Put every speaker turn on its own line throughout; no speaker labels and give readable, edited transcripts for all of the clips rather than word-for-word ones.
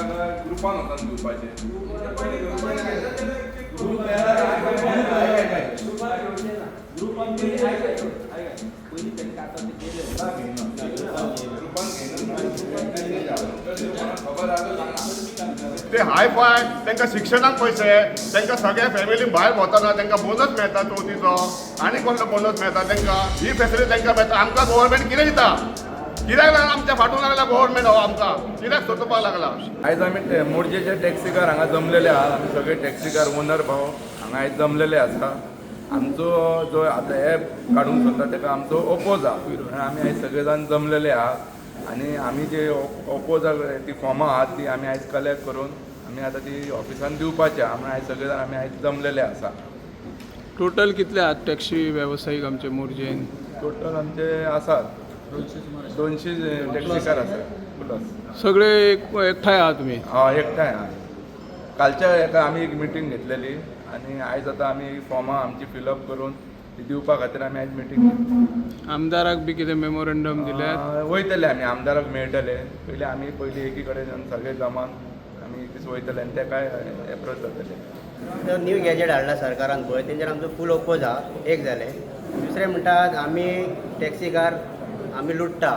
काय ग्रुपान वचून दिवपाचें?
ते हाय फाय, तांकां शिक्षणाक पयशे, तांकां सगळ्या फॅमिली भायर भोंवतना तांकां बोनस मेळटा चवथीचो आनी कसलो बोनस मेळटा तांकां. ही फेसिलिटी तांकां मेळटा. आमकां गोवोरमेंट कितें दिता? कित्याक लागून आमच्या फाटून लागला गोवोरमेंट? हो आमकां कित्याक सोदपाक लागला?
आयज आमी मोरजेचे टॅक्सीकार हांगा जमलेले आहात. आमी सगळे टॅक्सीकार ओनर भाव हांगा आयज जमलेले आसा. आमचो जो आतां एप काडूंक सोदता ताका आमचो ओपोज आहा म्हणून आमी आयज सगळे जाण जमलेले आहात आनी आमी जे ओपोज ती फॉर्मां आहात ती आमी आयज कलेक्ट करून आमी आतां ती ऑफिसान दिवपाची आहा म्हणून आयज सगळे जाण आमी आयज जमलेले आसा.
टोटल कितले आहात टॅक्सी वेवसायीक आमचे मोरजेन?
टोटल आमचे आसात 200 टॅक्सीकार आसात प्लस.
सगळे एकठांय आहात तुमी?
हय, एकठांय आहा. कालच्या हेका आमी एक मिटींग घेतलेली आनी आयज आतां आमी फॉर्मां आमची फिलअप करून ती दिवपा खातीर आमी आयज मिटींग घेतली.
आमदाराक बी कितें मेमोरंडम दिल्यात?
वयतले आमी, आमदाराक मेळटले. पयलीं आमी पयलीं एकी कडेन येवन सगळे जमान आमी एक दीस वयतले आनी तेकाय एप्रोच जातले.
तो न्यू गॅजेट हाडला सरकारान पळय, तेंचेर आमचो फूल ओपोज आहा. एक जालें. दुसरें म्हणटात आमी टॅक्सीकार आमी लुट्टा.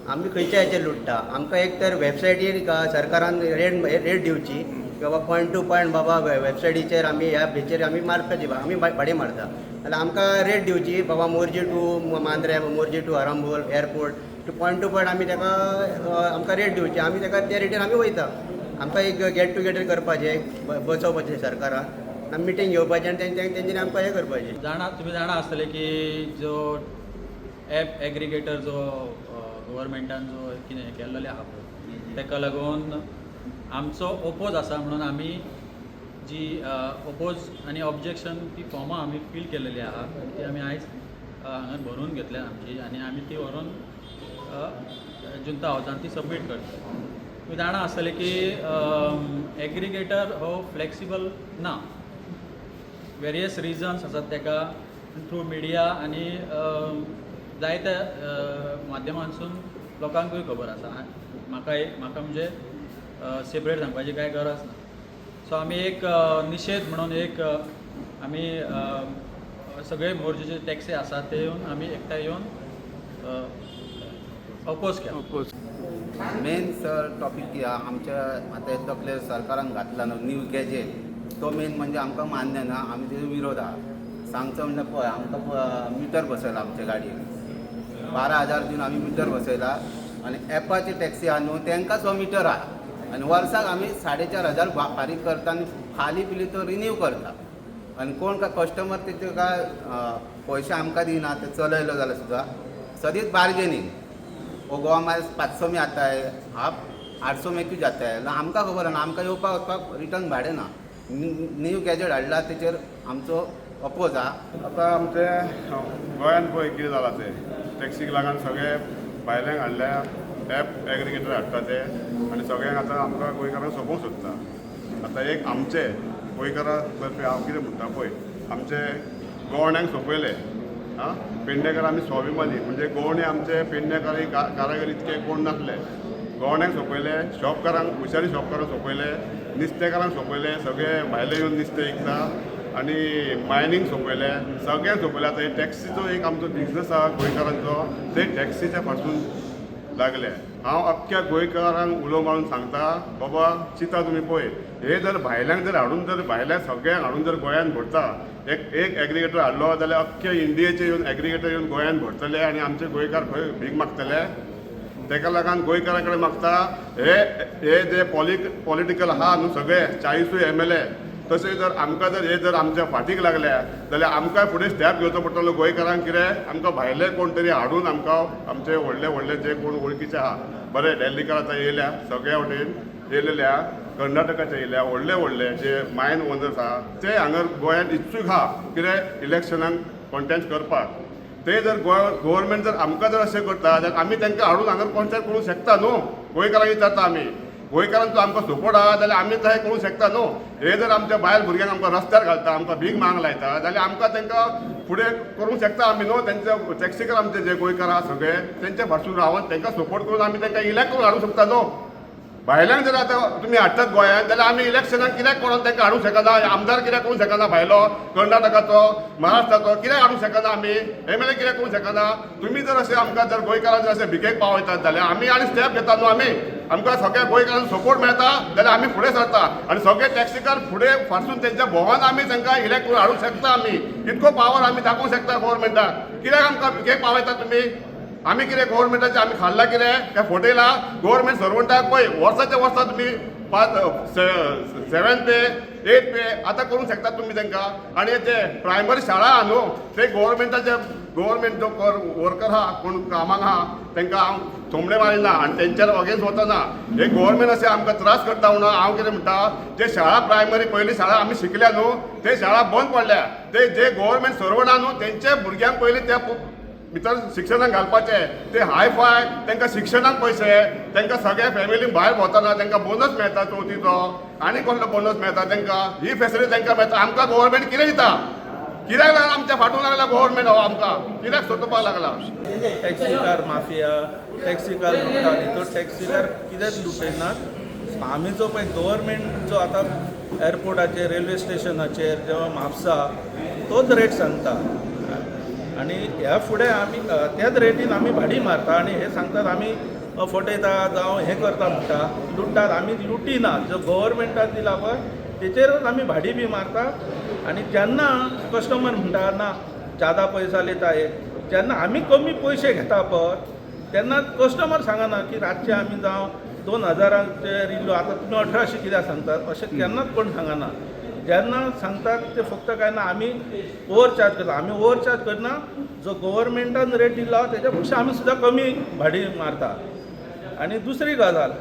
आमी खंयच्या हेचेर लुट्टा? आमकां एक तर वेबसायटीर सरकारान रेट रेट दिवची की बाबा पॉयंट टू पॉयंट, बाबा वेबसायटीचेर आमी ह्या हेचेर आमी मारपाची, आमी भाडें मारता जाल्यार आमकां रेट दिवची, बाबा Morjim to Mandrem, Morjim to Arambol airport to point to point आमी ताका आमकां रेट दिवची. आमी ताका त्या रेटीर आमी वयता. आमकां एक गेट टुगेदर करपाचें, बसोवपाचें सरकारान, मिटींग घेवपाचें आनी तेंच्यांनी आमकां हें करपाचें.
जाणा, तुमी जाणा आसतले की जो एप एग्रिगेटर जो गव्हर्मेंटान जो कितें केल्लेले आहा पळय, ताका लागून आमचो ओपोज आसा म्हणून आमी जी ओपोज आनी ऑब्जेक्शन ती फॉर्मां आमी फील केलेली आहा आनी ती आमी आयज हांगा भरून घेतल्या आमची आनी आमी ती व्हरून जुंता हावजान ती सबमीट करतले. तुमी जाणा आसतले की एग्रिगेटर हो फ्लेक्सिबल ना. वेरियस रिजन्स आसात ताका. थ्रू मिडिया आनी जायत्या माध्यमांसून लोकांकूय खबर आसा. म्हाका म्हणजे सेपरेट सांगपाची कांय गरज ना. सो आमी एक निशेध म्हणून एक आमी सगळे मोरजेचे टॅक्सी आसात ते येवन आमी एकठांय येवन अपोज केला.
ओपोज.
मेन सर टॉपीक कितें आहा, आमच्या आतां हे तकलेर सरकारान घातला न्हू न्यू गॅजेट, तो मेन म्हणजे आमकां मान्य ना. आमी तेजो विरोध आहा. सांगचो म्हणल्यार पळय, आमकां मिटर बसयला आमच्या गाडयेक. 12,000 दिवन आमी मिटर बसयला आनी एपाची टॅक्सी आहा न्हू, तांकांच हो मिटर आहा आनी वर्साक आमी 4,500 फारीक करता आनी फाली पिली तो रिन्यू करता आनी कोण काय कस्टमर तेचे काय पयशे आमकां दिना. ते चलयलो जाल्यार सुद्दां सदींच बार्गेनींग. वो गोवा मायल्स 500 में आता है, आप 800 में क्यों जाता है? आमकां खबर ना, आमकां येवपाक वचपाक रिटर्न भाडें ना. न्यू गॅजेट हाडला तेचेर आमचो अपोज आहा.
आतां आमचे गोंयान पळय कितें जालां तें, टॅक्सीक लागून सगळे भायल्यांक हाडल्या, एप एग्रिगेटर हाडटा ते आनी सगळ्यांक आतां आमकां गोंयकारांक सोंपोवंक सोदता. आतां एक आमचे गोंयकारां तर्फे हांव कितें म्हणटा पळय, आमचे गवळण्यांक सोंपयले. आं, पेडणेकार आमी स्वाभिमानी, म्हणजे गवणे आमचे पेडणेकार कारागर इतके कोण नासले. गवळण्यांक सोंपयले, शॉपकारांक, हुशारी शॉपकारांक सोंपयले, नुस्तेकारांक सोंपयले. सगळे भायले येवन नुस्तें विकता आनी मायनींग सोंपयलें, सगळें सोंपयलें. आतां हे टॅक्सीचो एक आमचो बिजनस आहा गोंयकारांचो, ते टॅक्सीच्या पासून लागले. हांव अख्ख्या गोंयकारांक उलो मारून सांगता, बाबा चिंता तुमी पळय, हे जर भायल्यांक जर हाडून जर भायल्या सगळ्यांक हाडून जर गोंयांत भरता, एक एक एग्रिगेटर हाडलो जाल्यार अख्खे इंडियेचे येवन एग्रिगेटर येवन गोंयांत भरतले आनी आमचे गोंयकार खंय भीक मागतले. तेका लागून गोंयकारां कडेन मागता, हे हे जे पॉलिटिकल आहा न्हू सगळे 40ूय एमएलए, तशें जर आमकां जर हे जर आमच्या फाटीक लागल्या जाल्यार आमकां फुडें स्टेप घेवचो पडटलो गोंयकारांक. कितें आमकां भायले कोण तरी हाडून आमकां आमचे व्हडले व्हडले जे कोण वळखीचे आहा, बरे डेल्लीकार आतां येयल्या, सगळ्या वटेन येयलेले आहा, कर्नाटकाचे येयल्या, व्हडले व्हडले जे मायन ओनर्स आहा ते हांगा गोंयांत इत्सूक आहा कितें इलेक्शनाक कॉन्टेस्ट करपाक. ते जर गोंय गव्हर्मेंट जर आमकां जर अशें करता जाल्यार आमी तांकां हाडून हांगा कॉन्टेस्ट करूंक शकता न्हू. गोंयकारांक विचारता आमी, गोंयकारांचो आमकां सपोर्ट आहा जाल्यार आमी तशें करूंक शकता न्हू. हे जर आमच्या बायल भुरग्यांक आमकां रस्त्यार घालता, आमकां भीक मांग लायता जाल्यार आमकां तांकां फुडें करूंक शकता आमी न्हू. तेंचे टॅक्सीकार आमचे जे गोंयकार आहा सगळे तेंच्या फाटसून रावन तांकां सपोर्ट करून आमी तांकां इलेक्ट करून हाडूंक शकता न्हू. भायल्यांक जर आतां तुमी हाडटात गोंयांत जाल्यार आमी इलेक्शनाक कित्याक कोणून तांकां हाडूंक शकना? आमदार कित्याक करूंक शकना भायलो कर्नाटकाचो, महाराष्ट्राचो कित्याक हाडूंक शकना आमी? एमएलए कित्याक करूंक शकना? तुमी जर अशें आमकां जर गोंयकारांक जर अशें भिकेक पावयतात जाल्यार आमी आनी स्टेप घेता न्हू. आमी आमकां सगळ्या गोंयकारांक सपोर्ट मेळटा जाल्यार आमी फुडें सरता आनी सगळे टॅक्सीकार फुडें फारसून तेंच्या भोवान आमी तांकां इलेक्ट करून हाडूंक शकता. आमी इतको पावर आमी दाखोवंक शकता गोवोरमेंटाक. कित्याक आमकां भिकेक पावयता तुमी? आमी कितें गोवोरमेंटाचें आमी खाल्लां कितें काय फटयलां? गोवोरमेंट सर्वंटाक पळय वर्साच्या वर्सा तुमी पांच सेवन पे, एट पे आतां करूंक शकतात तुमी तांकां. आनी ते प्रायमरी शाळा आहा न्हू, ते गोवोरमेंटाचे गोवोरमेंट जो वर्कर आहा, कोण कामाक आहा, तांकां हांव थोमणे मारिना आनी तेंच्यार अगेन्स्ट वचना. हे गोवोरमेंट अशें आमकां त्रास करता म्हणून हांव कितें म्हणटा, जे शाळा प्रायमरी पयली शाळा आमी शिकल्या न्हू, ते शाळा बंद पडल्या. ते जे गोवोरमेंट सर्वंट आहा न्हू, तेंच्या भुरग्यांक पयली त्या भितर शिक्षणाक घालपाचे. ते हाय फाय, तांकां शिक्षणाक पयशे, तांकां सगळ्या फॅमिलीक भायर भोंवतना तांकां बोनस मेळटा चवथीचो आनी कसलो बोनस मेळटा तांकां. ही फेसिलिटी तांकां मेळटा. आमकां गोवोरमेंट कितें दिता? कित्याक लागला आमच्या फाटून लागला गोवोरमेंट हो? आमकां कित्याक सोदपाक लागला?
टॅक्सीकार माफिया, टॅक्सीकार लुट्टा न्ही, तो टॅक्सीकार कित्याक लुटयनात? आमी जो पळय गव्हर्मेंट जो आतां एअरपोर्टाचेर, रेल्वे स्टेशनाचेर जेव्हा म्हापसा तोच रेट सांगता आनी ह्या फुडें आमी त्याच रेटीन आमी भाडी मारता आनी हे सांगतात आमी फटयता जावं हें करता म्हणटा, लुट्टात. आमी लुटिना. जो गव्हर्मेंटान दिला पळय तेचेरच आमी भाडी बी मारता. आनी जेन्ना कस्टमर म्हणटा ना जादा पैसा लेता हे, जेन्ना आमी कमी पयशे घेता पळय तेन्ना कस्टमर सांगना की रातचे आमी जावं 2000 चे इल्लो, आतां तुमी 1800 कित्याक सांगतात, अशें केन्नाच कोण सांगना. जेन्ना सांगतात ते फक्त काय ना आमी ओवर चार्ज करता. आमी ओवर चार्ज करना. जो गव्हर्मेंटान रेट दिला तेच्या पेक्षा आमी सुद्दां कमी भाडी मारता. आनी दुसरी गजाल,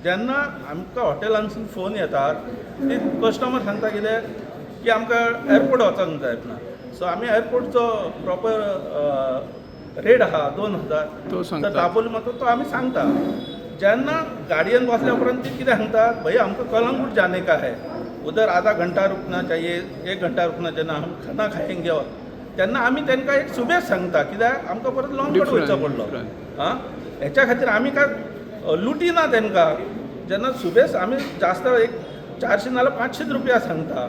जेन्ना आमकां हॉटेलांसून फोन येतात ती कस्टमर सांगता कितें की आमकां एअरपोर्ट वचोंक जाय म्हणून. सो आमी एअरपोर्टचो प्रॉपर रेट आहा 2000
तो सांगता.
तर दाबोली मारता तो आमी सांगता. जेन्ना गाडयेन बसल्या उपरांत ती कितें सांगतात, भैया हमको कलंगूट जाने का है, उधर आधा घंटा रुकना चाहिए, एक घंटा रुकना चाहिए, हम खाना खाएंगे. तेन्ना आमी तांकां एक सुबेज सांगता कित्याक आमकां परत लॉंग
Different,
वयचो पडलो.
Different.
आं, हेच्या खातीर आमी काय लुटिना तांकां. जेन्ना सुबेज आमी जास्त एक 400 नाल्यार 500 रुपया सांगता.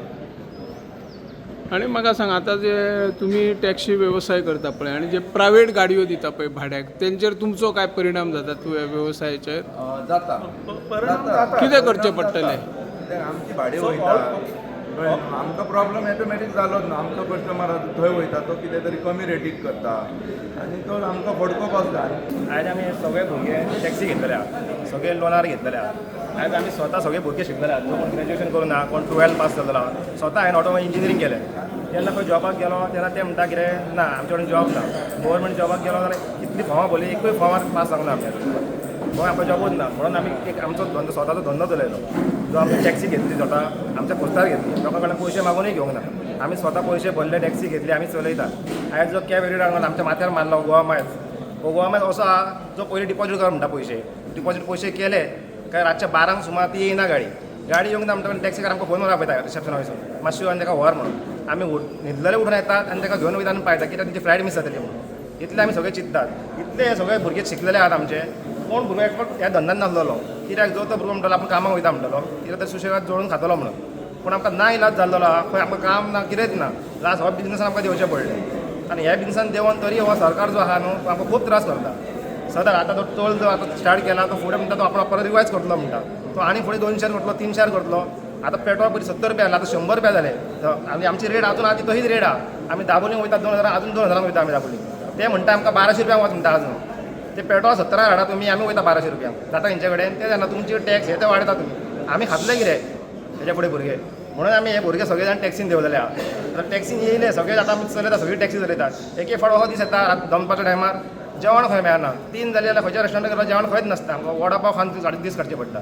आनी म्हाका सांग, आतां जे तुमी टॅक्सी वेवसाय करता पळय आनी जे प्रायवेट गाडयो दिता पळय भाड्याक, तेंचेर तुमचो काय परिणाम जाता तूं ह्या वेवसायाचेर?
जाता.
परिणाम जाता.
कितें करचें
परिणाम
पडटलें?
जाता. कित्याक आमची भाडें
So,
वयता, कळ्ळें न्हू? आमकां प्रॉब्लम ऑटोमॅटीक जालोच ना. आमचो कस्टमर आतां थंय वयता, तो कितें तरी कमी रेटीक करता आनी तो आमकां फटको बसता.
आयज आमी सगळे भुरगे टॅक्सी घेतलेले आहा, सगळे लोनार घेतलेले आहा. आयज आमी स्वता सगळे भुरगे शिकलेले आहा. कोण ग्रॅज्युएशन करून ना, कोण 12 पास जालेलो आहा. स्वता हांवें ऑटोमोबायल इंजिनियरींग केलें. जेन्ना खंय जॉबाक गेलो तेन्ना ते म्हणटा कितें ना, आमचे कडेन जॉब ना. गव्हर्मेंट जॉबाक गेलो जाल्यार कितली फॉर्मां भरली, एकूय फॉर्मार पास जावंक ना आमच्या. गोंय आमकां जॉबूच ना म्हणून आमी एक आमचो धंदो, स्वताचो धंदो चलयलो. जो आमी टॅक्सी घेतली, स्वता आमच्या पोस्तार घेतली. लोकां कडल्यान पयशे मागूनय घेवंक ना. आमी स्वता पयशे भरले, टॅक्सी घेतली, आमी चलयता. आयज जो कॅब रेट आमच्या माथ्यार मारलो गोवा मायल्स, हो गोवा मायल्स असो आहा जो पयलीं डिपॉजीट कर म्हणटा पयशे. डिपॉजीट पयशे केले काय रातच्या 12 सुमार ती येयना गाडी. गाडी येवंक ना म्हणटा टॅक्सीकार आमकां फोन मारून आपयता रिसेप्शन ऑफिसून, मातशी येवन ताका व्हर म्हणून. आमी न्हिदलेले उठून येतात आनी ताका घेवन वयता आनी पायता कित्याक तेंची फ्लायट मीस जातली म्हणून. इतले आमी सगळे चिंततात. इतले हे सगळे भुरगे शिकलेले आहात. आमचे कोण भुरगो एकटो ह्या धंद्यान नासलेलो, कित्याक जो तो भुरगो म्हणटालो आपूण कामाक वयता म्हणटालो, कित्याक तर सुशेगाद जोडून खातलो म्हणून. पूण आमकां ना इलाज जाल्लो आहा. खंय आमकां काम ना, कितेंच ना. लास्ट हो बिजनसान आमकां देंवचें पडलें आनी ह्या बिजनसान देंवन तरी हो सरकार जो आहा न्हू, तो आमकां खूब त्रास करता सदांच. आतां तो टोल जो आतां स्टार्ट केला, तो फुडें म्हणटा तो आपण परत रिवायज करतलो म्हणटा, तो आनी फुडें 200 करतलो, 300 करतलो. आतां पेट्रोल पयलीं 70 रुपया जालें, आतां 100 रुपया जाले. आनी आमची रेट अजून आहा ती तशीच रेट आहा. आमी दाबोलीं वयता 2000, अजून 2000 वयता आमी दाबोली. ते म्हणटा आमकां 1200 रुपयांक वच म्हणटा अजून. ते पेट्रोल 70 हाडा तुमी, आमी वयता 1200 रुपयांक जाता तेंचे कडेन. ते जाणा तुमची टॅक्स हे ते वाडयता तुमी, आमी खातले कितें हेच्या फुडें भुरगे? म्हणून आमी हे भुरगे सगळे जाण टॅक्सीन देंवलेले आहा. आतां टॅक्सीन येयले सगळे, आतां आमी चलयता, सगळी टॅक्सी चलयतात. एक एक फावट असो दीस येता दनपारच्या टायमार जेवण खंय मेळना. 3 जाली जाल्यार खंयच्या रेस्टॉरंटात गेल्यार जेवण खंयच नासता. आमकां वडा पाव खावन दीस काडचे पडटा.